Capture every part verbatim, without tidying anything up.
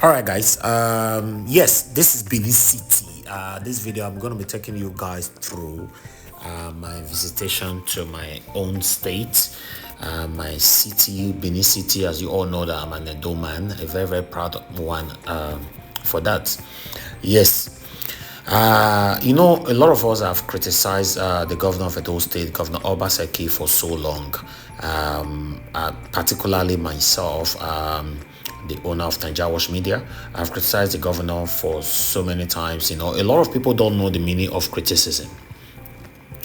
All right, guys. Um, yes, this is Benin City. Uh, this video, I'm going to be taking you guys through uh, my visitation to my own state, uh, my city, Benin City. As you all know, that I'm an Edo man, a very, very proud one um, for that. Yes. Uh, you know, a lot of us have criticized uh, the governor of Edo State, Governor Obaseki, for so long. Um, uh, particularly myself, um, the owner of Naija Watch Media, I've criticized the governor for so many times. You know, a lot of people don't know the meaning of criticism.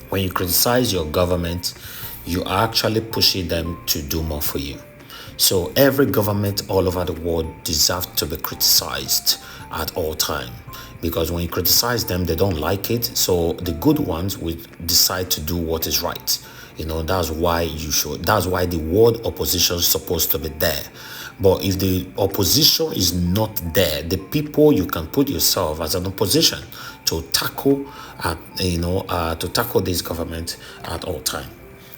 When you criticize your government, you are actually pushing them to do more for you. So every government all over the world deserves to be criticized at all time, because when you criticize them, they don't like it. So the good ones will decide to do what is right. You know, that's why you should. That's why the word opposition is supposed to be there. But if the opposition is not there, the people, you can put yourself as an opposition to tackle, uh, you know, uh, to tackle this government at all time.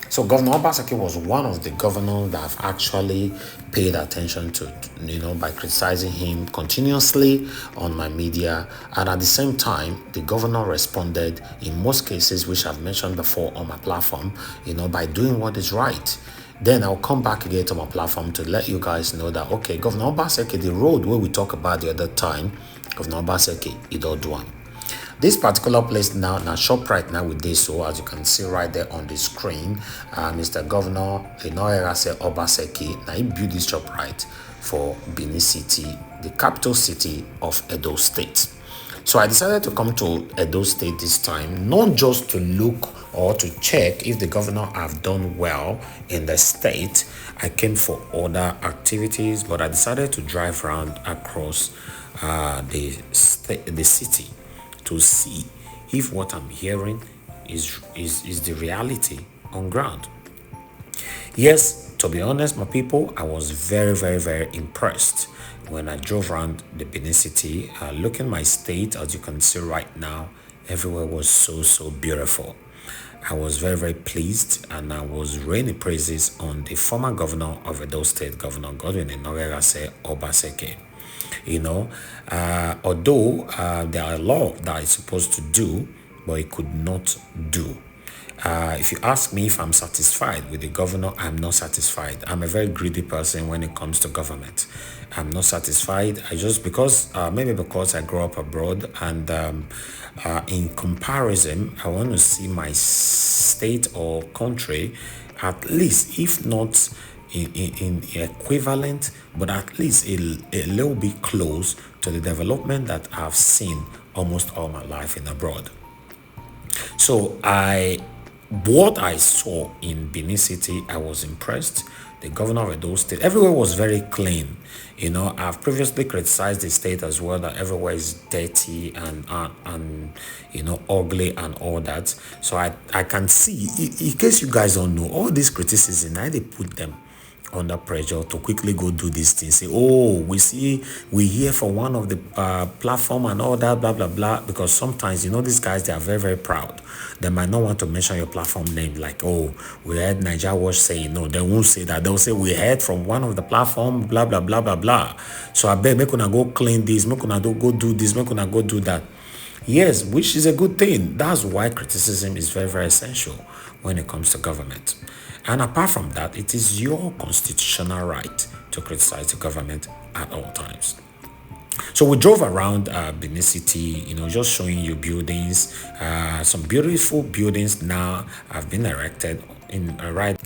So Governor Obaseki was one of the governors that I've actually paid attention to, you know, by criticizing him continuously on my media. And at the same time, the governor responded in most cases, which I've mentioned before on my platform, you know, by doing what is right. Then I'll come back again to my platform to let you guys know that, okay, Governor Obaseki, the road where we talk about the other time, Governor Obaseki, he don't do am. This particular place now, now ShopRite now with this. So as you can see right there on the screen, uh, Mister Governor Enoerase Obaseki, now he built this ShopRite for Benin City, the capital city of Edo State. So I decided to come to Edo State this time, not just to look or to check if the governor have done well in the state. I came for other activities, but I decided to drive around across uh, the sta- the city to see if what I'm hearing is is is the reality on ground. Yes, to be honest, my people, I was very, very, very impressed when I drove around the Benin City, uh, looking my state. As you can see right now, everywhere was so, so beautiful. I was very, very pleased, and I was raining praises on the former governor of Edo State, Governor Godwin Enoerase Obaseki. You know, uh, although uh, there are a lot that he's supposed to do, but he could not do. Uh, if you ask me if I'm satisfied with the governor, I'm not satisfied. I'm a very greedy person when it comes to government. I'm not satisfied. I just, because uh, maybe because I grew up abroad, and um, uh, in comparison, I want to see my state or country, at least, if not in, in, in equivalent, but at least a, a little bit close to the development that I've seen almost all my life in abroad. So I, what I saw in Benin City, I was impressed. The governor of Edo State, everywhere was very clean. You know, I've previously criticized the state as well, that everywhere is dirty and and, and you know, ugly and all that. So I I can see, in, in case you guys don't know, all these criticism, I they put them under pressure to quickly go do this thing. Say, oh, we see, we hear for one of the uh, platform and all that, blah blah blah. Because sometimes, you know, these guys, they are very, very proud. They might not want to mention your platform name, like, oh, we heard Naija Watch saying. No, they won't say that. They'll say, we heard from one of the platform, blah blah blah blah blah. So I beg, make una go clean this, make una do go do this, make una go do that. Yes, which is a good thing. That's why criticism is very, very essential when it comes to government. And apart from that, it is your constitutional right to criticize the government at all times. So we drove around uh, Benin City, you know, just showing you buildings. Uh, some beautiful buildings now have been erected in uh, right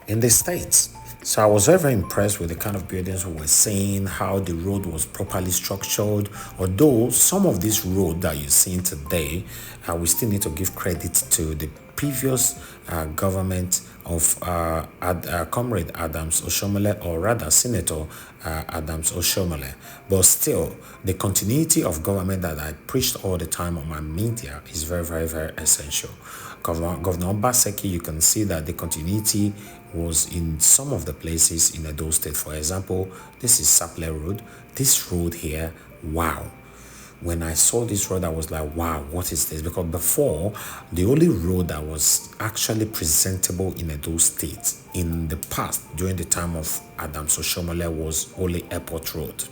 in the state. So I was very, very impressed with the kind of buildings we were seeing, how the road was properly structured. Although some of this road that you're seeing today, uh, we still need to give credit to the previous uh, government of uh, Ad- uh, Comrade Adams Oshomole, or rather Senator uh, Adams Oshomole. But still, the continuity of government that I preached all the time on my media is very, very, very essential. Governor, Governor Obaseki, you can see that the continuity was in some of the places in Edo State. For example, this is Sapele Road. This road here, wow. When I saw this road, I was like, wow, what is this? Because before, the only road that was actually presentable in Edo State in the past, during the time of Adams Oshomole, was only Airport Road.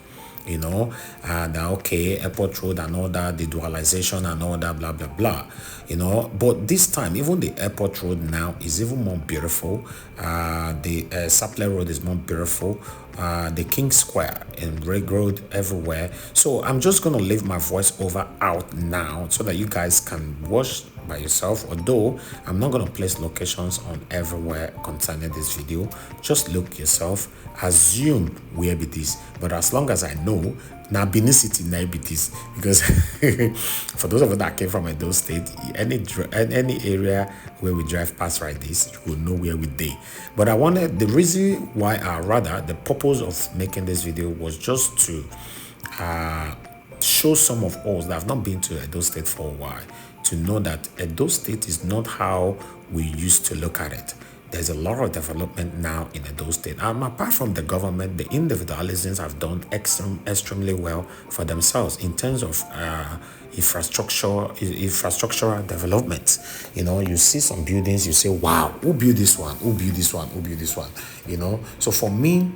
you know, uh, that, okay, airport road and all that, the dualization and all that, blah, blah, blah, you know. But this time, even the airport road now is even more beautiful. Uh, the uh, Sapele Road is more beautiful. Uh, the King Square and Ring Road everywhere. So I'm just going to leave my voice over out now so that you guys can watch by yourself. Although I'm not going to place locations on everywhere concerning this video, just look yourself, assume where it is. But as long as I know, now Benin City now it is, because for those of us that came from Edo State, any any area where we drive past right this, you will know where we day. But I wanted, the reason why, uh, rather the purpose of making this video was just to uh, show some of us that have not been to Edo State for a while to know that Edo State is not how we used to look at it. There's a lot of development now in Edo State. And apart from the government, the individualisms have done extrem- extremely well for themselves in terms of uh, infrastructure, infrastructural development. You know, you see some buildings, you say, "Wow, who built this one? Who built this one? Who built this one?" You know, so for me,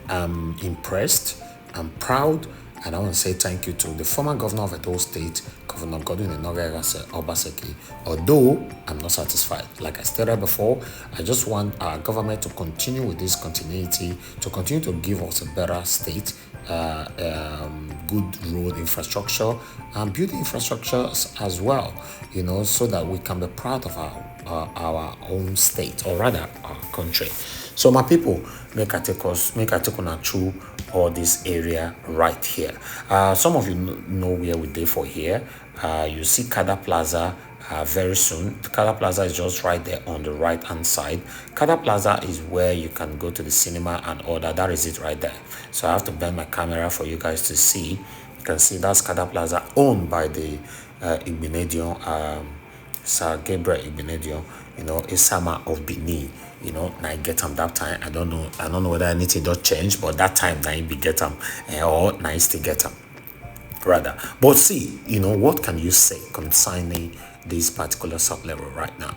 I'm impressed, I'm proud, and I want to say thank you to the former governor of Edo State, Governor Godwin Enokpara's Obaseki. Although I'm not satisfied, like I stated before, I just want our government to continue with this continuity, to continue to give us a better state, uh, um, good road infrastructure, and build infrastructures as well, you know, so that we can be proud of our uh, our own state, or rather our country. So my people, make I take us, make I take una through all this area right here. Uh, some of you kn- know where we dey for here. Uh, you see Kada Plaza. Uh, very soon, Kada Plaza is just right there on the right hand side. Kada Plaza is where you can go to the cinema and order. That is it right there. So I have to bend my camera for you guys to see. You can see that's Kada Plaza, owned by the uh, Igbinedion, um, Sir Gabriel Igbinedion, you know, Esama of Benin. You know, I get him that time. I don't know. I don't know whether anything just changed, but that time I be get him, eh, or I still get him, rather. But see, you know, what can you say concerning this particular Sapele Road right now?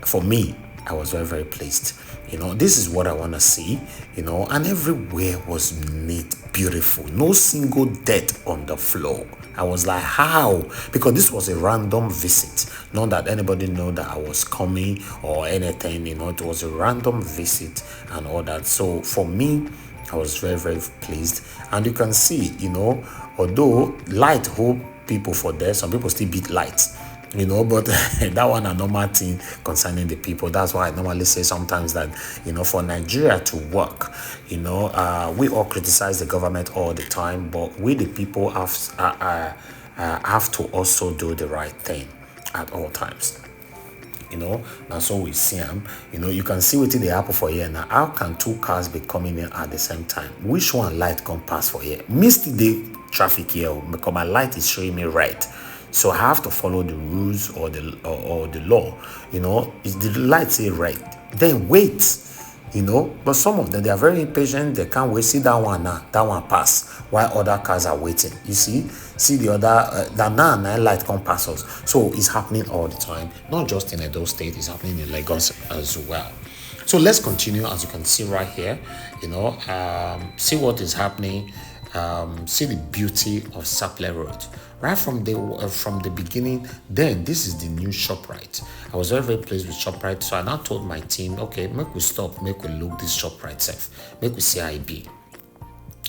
For me, I was very, very pleased. You know, this is what I want to see, you know, and everywhere was neat, beautiful, no single dirt on the floor. I was like, "How?" Because this was a random visit. Not that anybody know that I was coming or anything, you know, it was a random visit and all that. So for me, I was very, very pleased. And you can see, you know, although light hold people for there, some people still beat light, you know, but that one a normal thing concerning the people. That's why I normally say sometimes that, you know, for Nigeria to work, you know, uh, we all criticize the government all the time, but we the people have, uh, uh, uh, have to also do the right thing at all times. You know, and so we see them. You know, you can see wetin dey happen for here now. How can two cars be coming in at the same time? Which one light come pass for here? Me still dey traffic here o, because my light is showing me red. So I have to follow the rules or the or, or the law. You know, if the light say red, then wait. You know, but some of them, they are very impatient. They can't wait. See that one now, that one pass. While other cars are waiting. You see, see the other uh, that now, now light come pass us. So it's happening all the time. Not just in Edo State, it's happening in Lagos as well. So let's continue. As you can see right here, you know, um, see what is happening. Um, see the beauty of Sapele Road. Right from the uh, from the beginning, then this is the new Shoprite. I was very, very pleased with Shoprite, so I now told my team, "Okay, make we stop, make we look this Shoprite sef, make we see how e be."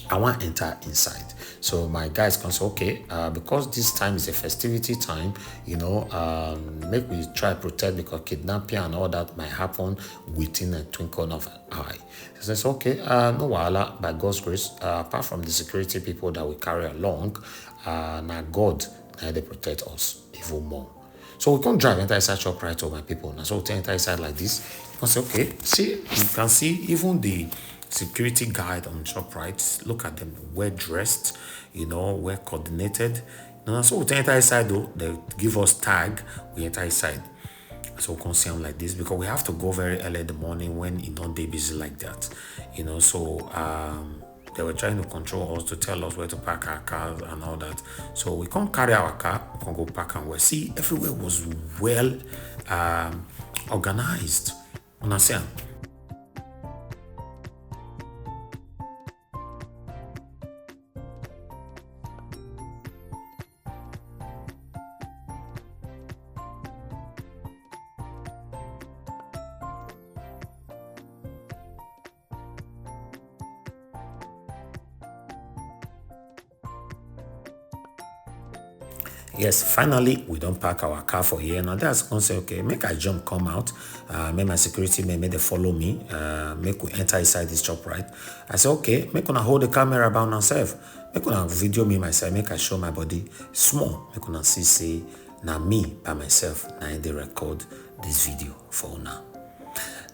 I wan enter inside. So my guys come say, "Okay, uh, because this time is a festivity time, you know, um, make we try protect, because kidnapping and all that might happen within a twinkle of an eye." So I say, "Okay, uh, no wahala, by God's grace, uh, apart from the security people that we carry along, uh, na God na dey protect us even more." So we come drive enter inside Shoprite, oh my people. Now, so we enter inside like this. I say, "Okay, see, you can see even the security guide on Shoprite. Look at them, well dressed, you know, well coordinated." Now, so we enter inside though. They give us tag. We enter inside. So we come see them like this, because we have to go very early in the morning when e no dey busy like that, you know. So um, they were trying to control us, to tell us where to park our cars and all that. So we come carry our car, we come go park and we see everywhere was well um, organized. Una see am? Yes, finally, we don park our car for here. Now, that's gonna say, okay, make I jump, come out. Uh, make my security men, make they follow me. Uh, make we enter inside this shop, right? I say, okay, make una hold the camera about myself. Make una video me myself, make I show my body small. Make una see say na me by myself, na I dey record this video for una.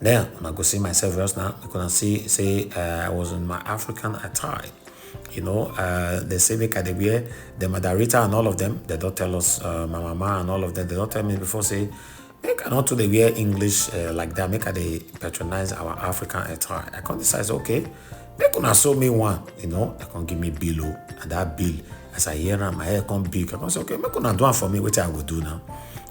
Then, una go see myself just now. Make una see say uh, I was in my African attire. You know, uh, they say make I dey wear the Madarita and all of them. They don't tell us, uh, my mama and all of them. They don't tell me before say make I not to dey wear English uh, like that. Make I dey patronize our African attire. I can't decide. Say, okay, make una sew me one. You know, I can give me bill o, and that bill, as I hear am, my head come big. I can say, okay, make una do am for me. What I go do now?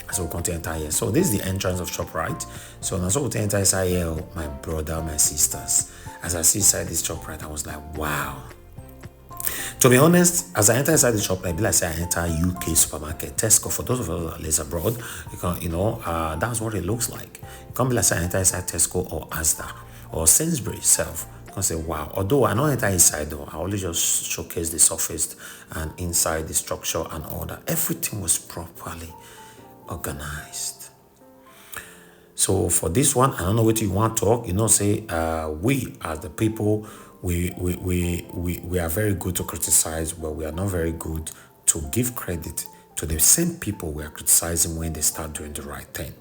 As we continue enter here. So this is the entrance of shop, right? So now so we enter inside here, oh, my brother, my sisters. As I see inside this shop, right, I was like, wow. To be honest, as I enter inside the shop, I be like say I enter U K supermarket, Tesco. For those of us that live abroad, you can, you know, uh, that's what it looks like. It can't be like say I enter inside Tesco or Asda or Sainsbury itself. You can say, wow. Although I don't enter inside though, I only just showcase the surface and inside the structure and all that. Everything was properly organized. So for this one, I don't know what you want to talk. You know, say uh, we as the people, we, we we we we are very good to criticize, but we are not very good to give credit to the same people we are criticizing when they start doing the right thing.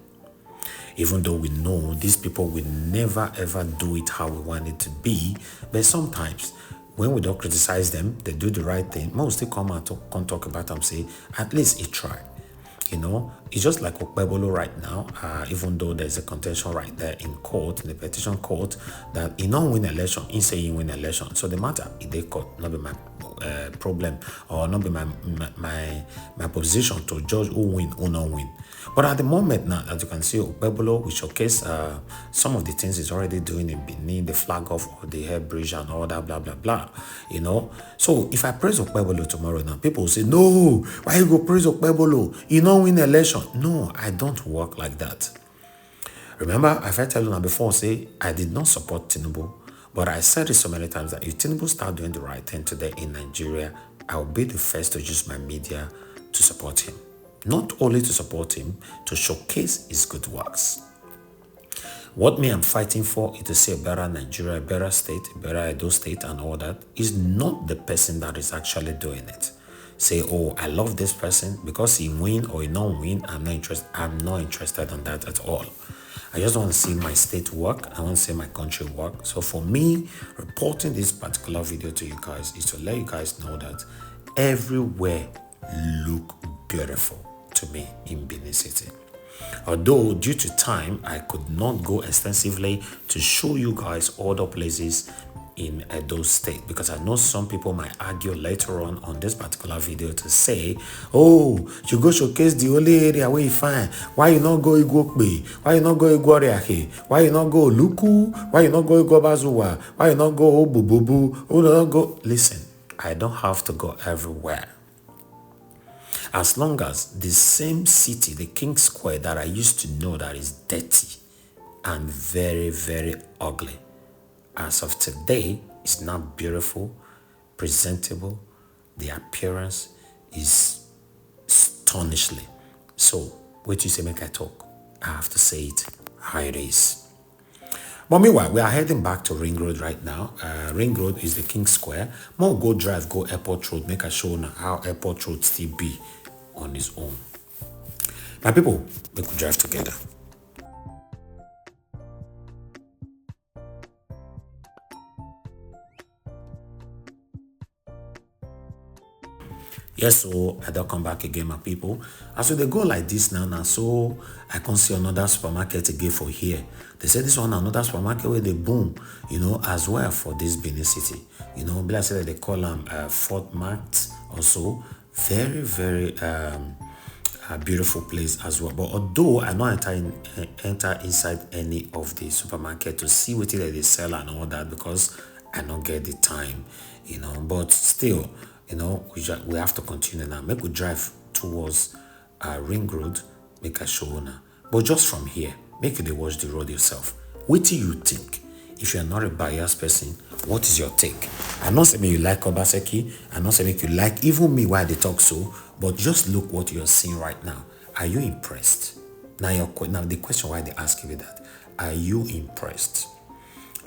Even though we know these people will never ever do it how we want it to be, but sometimes when we don't criticize them, they do the right thing. Most still come out to come talk about them, say at least he tried. You know, it's just like Okpebholo right now, uh, even though there's a contention right there in court, in the petition court, that he not win election, he say he win election. So the matter, he dey court, not be my uh, problem, or not be my, my, my, my position to judge who win, who not win. But at the moment now, as you can see, Okpebholo will showcase uh, some of the things he's already doing in Benin, the flag off of the hair bridge and all that, blah, blah, blah. You know, so if I praise Okpebholo tomorrow now, people will say, no, why you go praise Okpebholo? You not win election. No, I don't work like that. Remember, I first tell you now before, say I did not support Tinubu, but I said it so many times that if Tinubu start doing the right thing today in Nigeria, I will be the first to use my media to support him. Not only to support him, to showcase his good works. What me I'm fighting for is to see a better Nigeria, a better state, a better Edo state and all that. Is not the person that is actually doing it. Say, oh, I love this person because he win or he not win. I'm not interested. I'm not interested in that at all. I just want to see my state work. I want to see my country work. So for me, reporting this particular video to you guys is to let you guys know that everywhere look beautiful to me in Benin City. Although due to time, I could not go extensively to show you guys all the places in Edo State, because I know some people might argue later on on this particular video to say, oh, you go showcase the only area where you find, why you not go Igwokpe, why you not go Igworiahe, why you not go Luku, why you not go Igwobazuwa, why you not go Obububu, who not go. Listen, I don't have to go everywhere. As long as the same city, the King Square that I used to know that is dirty and very, very ugly, as of today, is now beautiful, presentable, the appearance is astonishingly. So, what you say make I talk? I have to say it how it is. But meanwhile, we are heading back to Ring Road right now. Uh, Ring Road is the King Square. More go drive, go Airport Road, make a show now how Airport Road still be on his own. My people, make we drive together. Yes, so I don't come back again, my people. As we dey go like this now, now so I can see another supermarket again for here. They say this one another supermarket where they boom, you know, as well for this Benin City. You know, be like say they call them uh, Fort Mart also. Very, very um, a beautiful place as well. But although I not enter in, eh, enter inside any of the supermarket to see what they sell and all that because I not get the time, you know. But still, you know, we, ju- we have to continue now. Make we drive towards uh, Ring Road, make a show now. But just from here, make you dey watch the road yourself. What do you think? If you're not a biased person, what is your take? I know say make you like Obaseki, I know say make you like even me why they talk so, but just look what you're seeing right now. Are you impressed? Now your que- now the question why they ask you that. Are you impressed?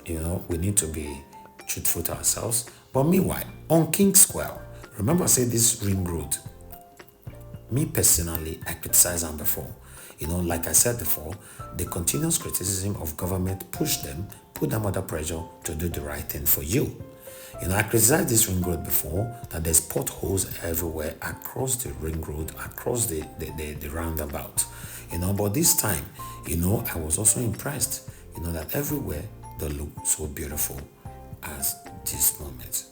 You know, we need to be truthful to ourselves. But meanwhile, on King Square, remember I said this ring road, me personally, I criticize them before. You know, like I said before, the continuous criticism of government push them, put them under pressure to do the right thing for you. You know, I criticized this ring road before, that there's potholes everywhere across the ring road, across the, the, the, the roundabout. You know, but this time, you know, I was also impressed, you know, that everywhere they look so beautiful as this moment.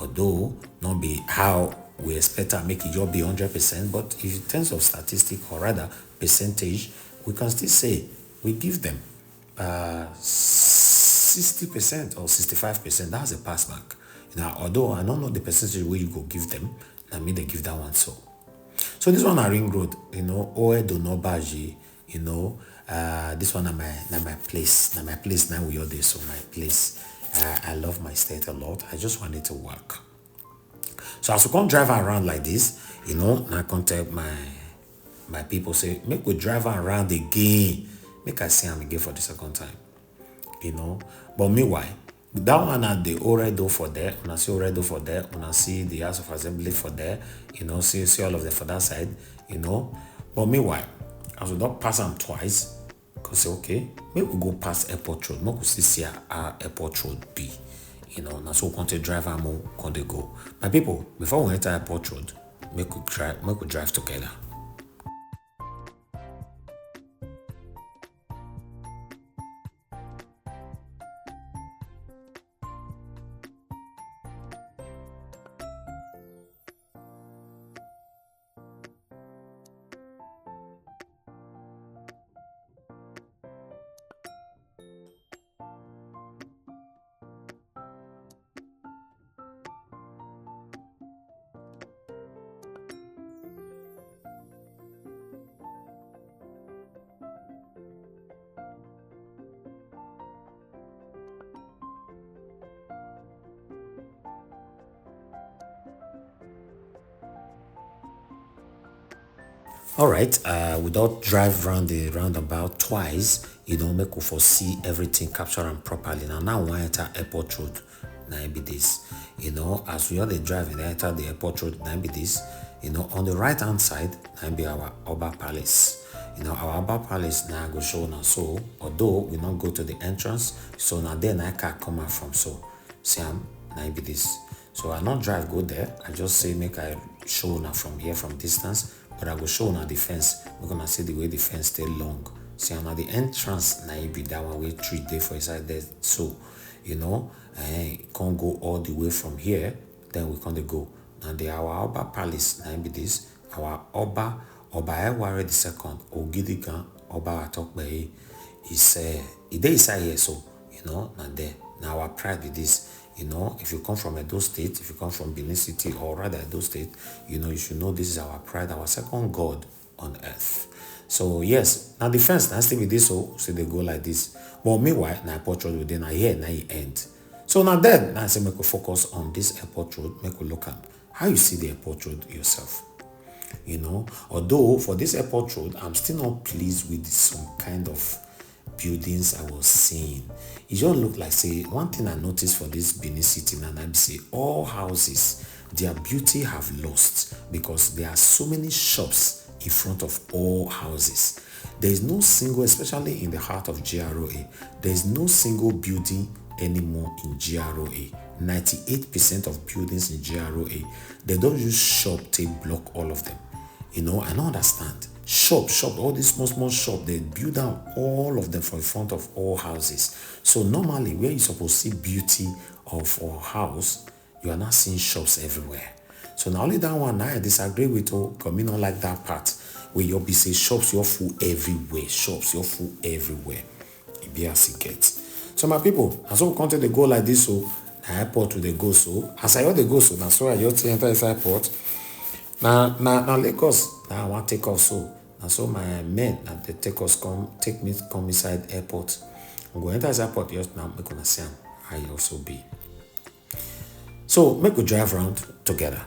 Although not be how we expect to make it just be hundred percent, but in terms of statistic, or rather percentage, we can still say we give them uh, sixty percent or sixty-five percent. That's a pass mark. Now, although I don't know the percentage where you go give them, I mean they give that one so. So this one I ring road, you know, Oedo no Baji, you know, uh, this one na my na my place, na my place now we all dey so my place. Uh, I love my state a lot. I just want it to work. So as we come drive around like this, you know, and I come tell my my people say make we drive around again, make I see am again for the second time, you know. But meanwhile, that one at the Oredo for there, una see Oredo for there, una see the House of Assembly for there, you know, see see all of them for that side, you know. But meanwhile, as we don't pass them twice, cause say okay, make we go pass airport road, make we see see how airport road be, you know. Now so we come take drive am o, come dey go. My people, before we enter airport road, make we drive, make we drive together. All right, uh, we don't drive around the roundabout twice, you know, make we foresee everything, capture am properly. Now, now we enter airport road, now it be this. You know, as we all dey drive and enter the airport road, now it be this. You know, on the right hand side, now it be our Oba Palace. You know, our Oba Palace now go show now. So, although we not go to the entrance, so now then I can come out from so. See am, now it be this. So I not drive go there. I just say make I show now from here from distance, but I go show now the fence. We're gonna see the way the fence stay long. See am, now the entrance now it be that one way tree day for inside there. So, you know, eh, can't go all the way from here. Then we can't go. Now the our Oba Palace now it be this. Our Oba, Oba Eware the second, Ogidigan, Oba Atokbe, is uh, he dey inside here so, you know, and there. Now our pride with this, you know, if you come from Edo State, if you come from Benin City, or rather Edo State, you know, you should know this is our pride, our second God on earth. So yes, now the fence now still be this so, so they go like this. But meanwhile, now airport road within a year, now he end. So now then, now I say make we focus on this airport road, make we look at how you see the airport road yourself. You know, although for this airport road, I'm still not pleased with some kind of buildings I was seeing. It just look like say one thing I noticed for this Benin City now, I be say all houses, their beauty have lost because there are so many shops in front of all houses. There is no single, especially in the heart of G R O A, there is no single building anymore in G R O A. Ninety-eight percent of buildings in G R O A, they don't use shop to block all of them. You know, I don't understand. Shop, shop, all these small, small shop, they build down all of them for in front of all houses. So normally, where you supposed to see beauty of a house, you are not seeing shops everywhere. So now only that one I disagree with, oh, come in on like that part where you be say shops you're full everywhere, shops you're full everywhere. It be as it gets. So my people, as we come to the go like this, so na airport we dey go so. As I hear the go so, na so I just enter inside airport. Now, now, now Lagos, now I want take off so. And so my men, and they take us come, take me come inside airport. We go enter inside port just now, make una see am how e also be. So make we drive around together.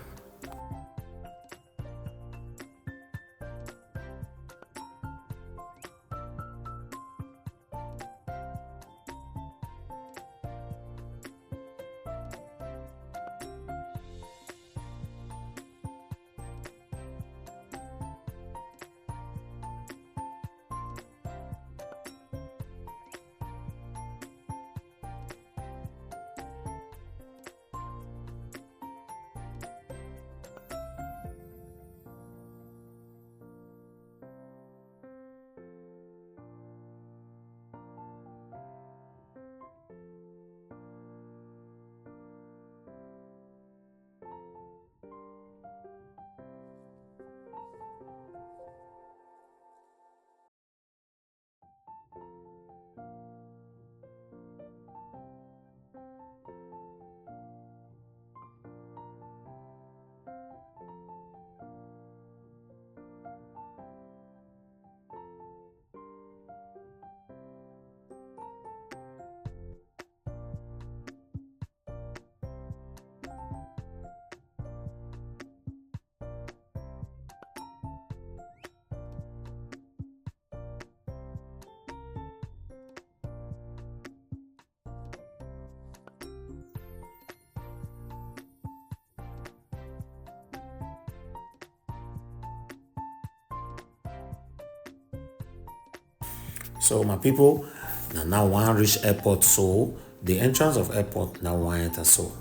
So my people, na now one reach airport, so the entrance of airport na one enter so.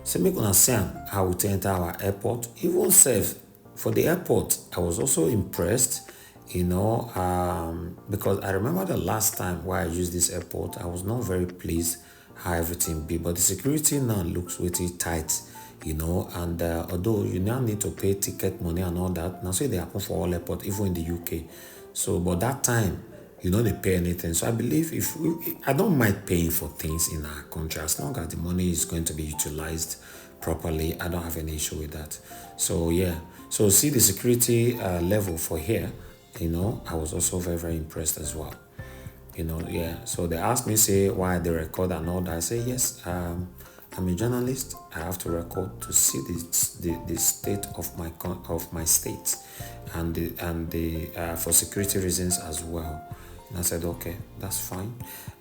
Say make una see am how we take enter our airport. Even sef for the airport, I was also impressed, you know, um, because I remember the last time where I used this airport, I was not very pleased how everything be, but the security now looks pretty tight, you know, and uh, although you now need to pay ticket money and all that, now say they happen for all airport, even in the U K. So, but that time, you know, they pay anything. So I believe if we, I don't mind paying for things in our country as long as the money is going to be utilized properly. I don't have any issue with that. So yeah, so see the security uh, level for here. You know, I was also very, very impressed as well. You know, yeah. So they asked me, say, why they record and all that. I say, yes, um, I'm a journalist. I have to record to see the, the, the state of my con- of my state, and the and the uh, for security reasons as well. And I said, okay, that's fine.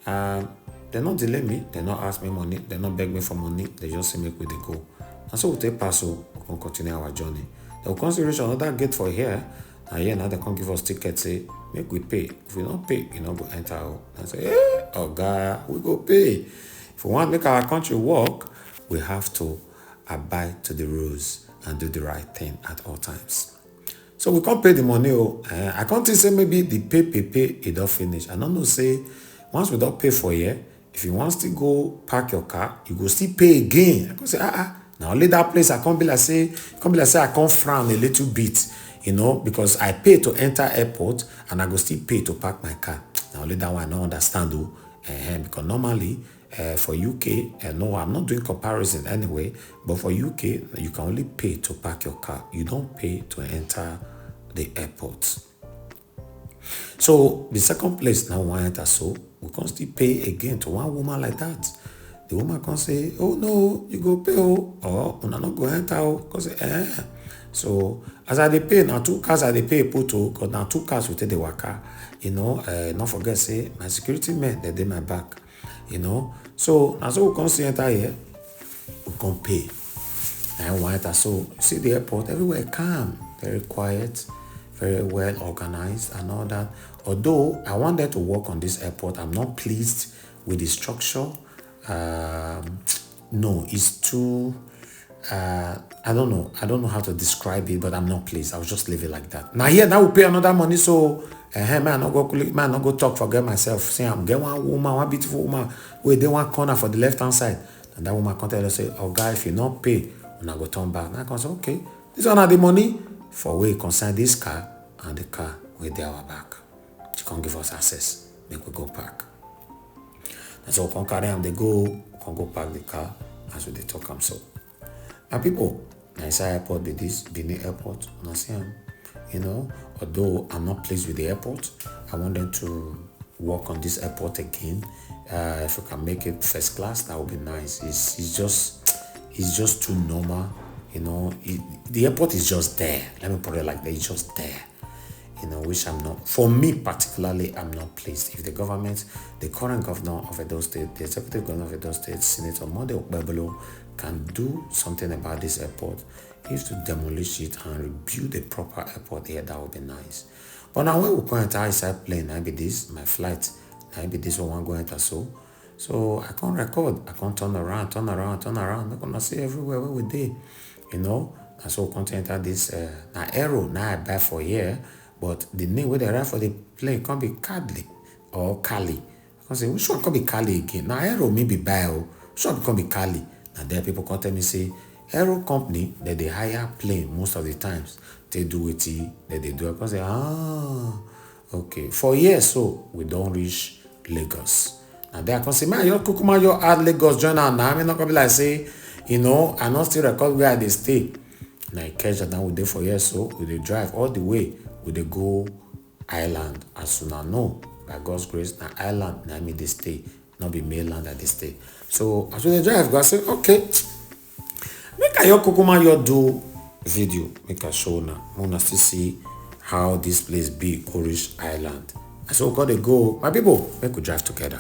Um, they not delay me. They not ask me money. They not beg me for money. They just say make we dey go. And so we take pass, so we can continue our journey. They will come still reach another gate for here. And here now they come give us ticket, say make we pay. If we don't pay, you know, go enter. Oh, I say, hey, oga, we go pay. If we want make our country work, we have to abide to the rules and do the right thing at all times. So we can't pay the money. Oh, eh, I can't say maybe the pay, pay, pay, it don't finish. I don't know, say, once we don't pay for here, if you want to go park your car, you go still pay again. I go say, ah, ah, now only that place I can't be like say, can't be like say I can't frown a little bit, you know, because I pay to enter airport and I go still pay to park my car. Now only that one I don't understand though, eh, because normally uh, for U K, uh, no, I'm not doing comparison anyway, but for U K, you can only pay to park your car. You don't pay to enter the airport. So the second place now we enter, so we can still pay again to one woman like that. The woman can say, oh no, you go pay, oh, or una not go enter, oh, because eh. So as I dey pay, now two cars I dey pay put, oh, because now two cars will take the waka. You know, uh, not forget say my security men, they dey my back. You know, so as we come see enter here, we come pay. And we enter, so see the airport, everywhere calm, very quiet, very well organized and all that. Although I wanted to work on this airport, I'm not pleased with the structure. Um, no, it's too uh, I don't know. I don't know how to describe it, but I'm not pleased. I'll just leave it like that. Now here, now we pay another money, so uh, man, I not go, man, I not go talk, forget myself. See, I'm get one woman, one beautiful woman, where they one corner for the left hand side, and that woman come tell us say, oh guy, if you not pay, we not go turn back. And I can say, okay, this one are the money for we concern this car and the car with their our back. She can't give us access. Make we go park. And so we can carry am dey go, we can go park the car as we dey talk am so. My people, na inside airport be this, Benin airport. Una see am, you know, although I'm not pleased with the airport, I want them to work on this airport again. Uh, if we can make it first class, that would be nice. It's, it's just it's just too normal, you know. It, the airport is just there. Let me put it like that. It's just there, you know, which I'm not, for me particularly, I'm not pleased. If the government, the current governor of Edo State, the executive governor of Edo State, Senator Monday Okpebholo, can do something about this airport, if to demolish it and rebuild a proper airport here, that would be nice. But now when we come enter inside plane, I be this, my flight, I be this one go enter so. So I can't record, I can't turn around, turn around, turn around. Make una see everywhere where we dey, you know. And so we can't enter this. Uh, now Aero, now I buy for here, but the name where they write for the plane can't be Cadley or Cali. I can say, which one can be Cali again? Now Aero may be buy, oh, which one can be Cali? Now there people come tell me say Aero company that they hire plane most of the times. They do it, that they do. I can say, ah, okay. For years, so we don't reach Lagos. And then I can say, man, your Kukuma, your add Lagos join our now. I mean, not gonna be like say, you know, I not still record where they stay. Now I catch that now we dey for years, so we dey drive all the way. We dey go island, as soon as know, by God's grace, na island na me dey stay, not be mainland I dey stay. So as we dey drive go, I say, okay, make I your Kukuma your do video, make I show una, una still see how this place be, Irish Island. I say, we gotta go, my people, make we drive together.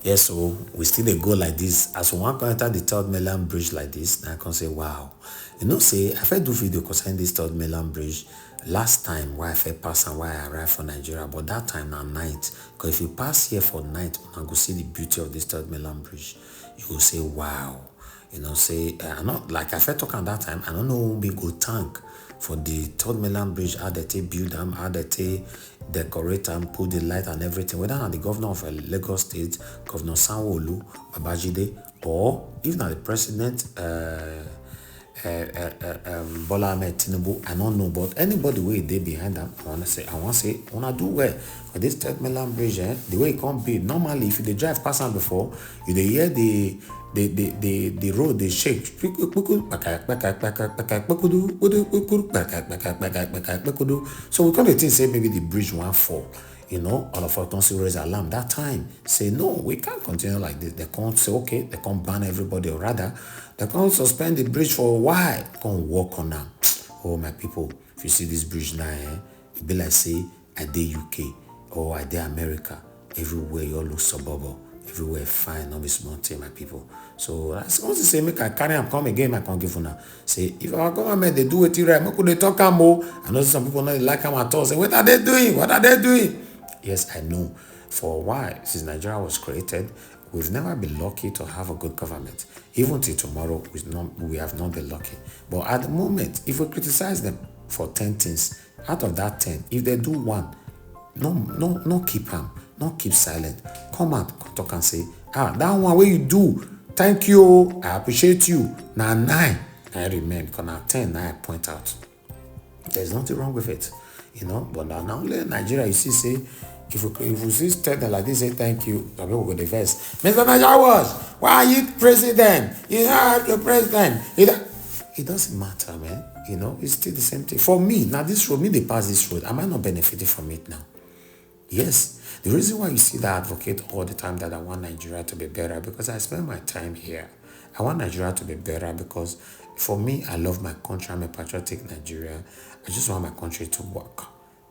Yes, so we still dey go like this. As we wan come enter the third mainland bridge like this, na I come say, wow. You know say I fit do video concerning this third mainland bridge last time wey I fit pass and why I arrive for Nigeria, but that time na night. Because if you pass here for night, una go see the beauty of this third mainland bridge. You go say, wow. You know say, uh, I not like I fit talk am that time. I don't know who be go thank for the third mainland bridge, how they take build am, how they take decorate am, put the light and everything. Whether na the governor of uh, Lagos State, Governor Sanwo-Olu, Babajide, or if na the president, uh, uh, uh, uh, um, Bola Ahmed Tinubu, I don't know. But anybody wey dey behind am, I wanna say, I wanna say, una do well for this third mainland bridge. Eh? The way it come be normally, if you dey drive pass am before, you dey hear the the the the the road dey shake. So we come dey think say maybe the bridge wan fall. You know, all of us come still raise alarm that time. Say, no, we can't continue like this. They can't say, okay, they can't ban everybody, or rather, they can't suspend the bridge for a while. Come work on am. Oh, my people, if you see this bridge now, eh, it be like say I dey U K or I dey America. Everywhere you all look suburb, everywhere fine, no be small thing, my people. So I s- want to say, make I carry am come again, I come give una. Say, if our government dey do wetin right, make we dey talk am o. I know some people no dey like am at all. Say, what are they doing? What are they doing? Yes, I know. For a while, since Nigeria was created, we've never been lucky to have a good government. Even till tomorrow, we, not, we have not been lucky. But at the moment, if we criticize them for ten things, out of that ten, if they do one, no, no, no keep am, no keep silent. Come out, come talk and say, ah, that one wey you do, thank you, I appreciate you. Na nine, I remain, because na ten, na I point out. There's nothing wrong with it, you know. But now, now only Nigeria, you see, say, if we, if we see tell them like this, say thank you, some people go the first. Mister Nigeria was, why are you president? You are the president. You don't, it doesn't matter, man. You know, it's still the same thing. For me, now this road, me they pass this road. Am I not benefiting from it now? Yes. The reason why you see that I advocate all the time that I want Nigeria to be better because I spend my time here. I want Nigeria to be better because for me, I love my country. I'm a patriotic Nigerian. I just want my country to work.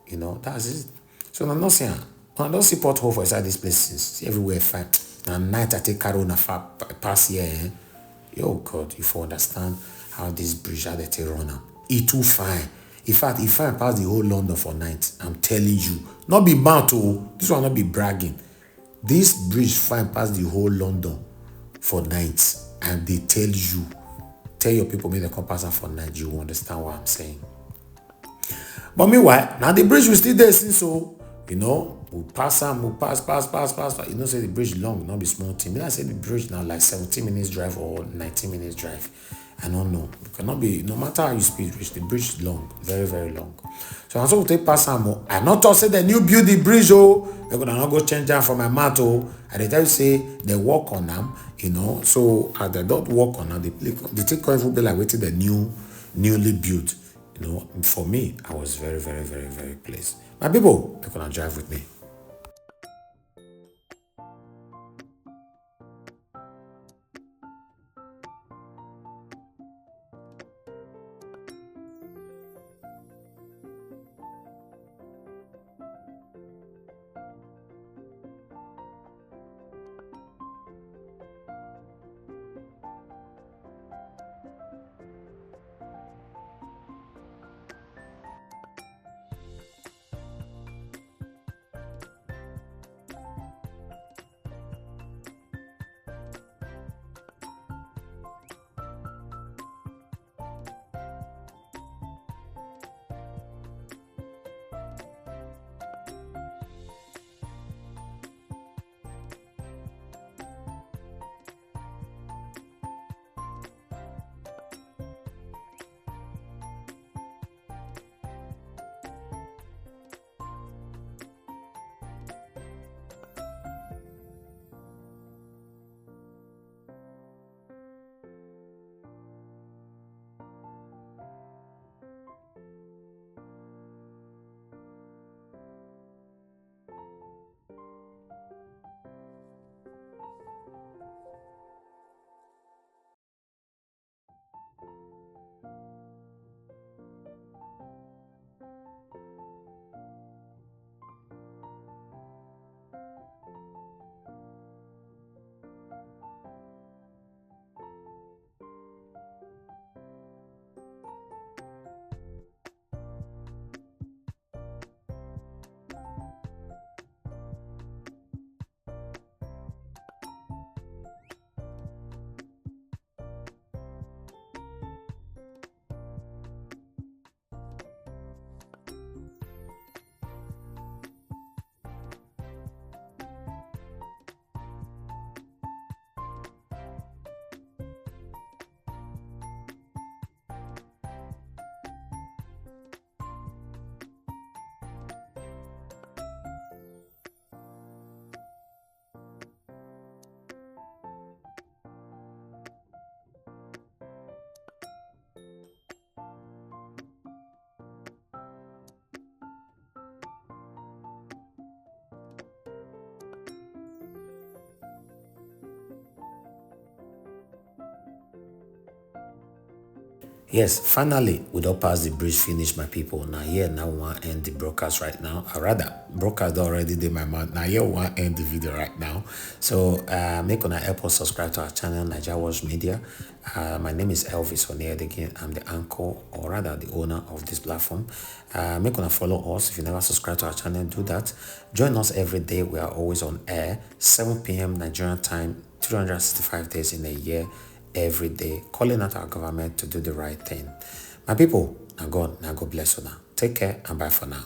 You know, that's it. So I'm not saying I don't see pothole for inside these places. See everywhere fine. Now night I take carry on a far pass here. Eh? Yo God, if you understand how this bridge had to run am, e too fine. In fact, e fine pass the whole London for night. I'm telling you, not be mouth oh, this one not be bragging. This bridge fine pass the whole London for night, and they tell you, tell your people make they come pass am for night. You understand what I'm saying? But meanwhile, now the bridge will still there since so. You know, we pass am, we pass, pass, pass, pass, pass. You know, say the bridge long, not be small thing. Me, I say the bridge now like seventeen minutes drive or nineteen minutes drive. I don't know. It cannot be, no matter how you speed reach, the bridge is long, very, very long. So as we take pass am, oh, I not talk say the new build the bridge, oh, they gonna not go change am for my mouth, oh. I dey tell you say they work on them, you know. So as they don't work on them, the, the thing can even be like waiting the new, newly built. You know, for me, I was very, very, very, very pleased. My people, they gonna drive with me. Yes, finally, we don pass the bridge finish, my people. Now here, now we wan end the broadcast right now. Or rather, broadcast don already dey my mouth. Now here, we wan end the video right now. So uh, make una help us subscribe to our channel, Naija Watch Media. Uh, my name is Elvis Onyedekin. I'm the anchor, or rather the owner of this platform. Uh, make una follow us. If you never subscribe to our channel, do that. Join us every day. We are always on air, seven p.m. Nigerian time, three hundred sixty-five days in a year, every day, calling out our government to do the right thing. My people, na God, na God bless una. Take care and bye for now.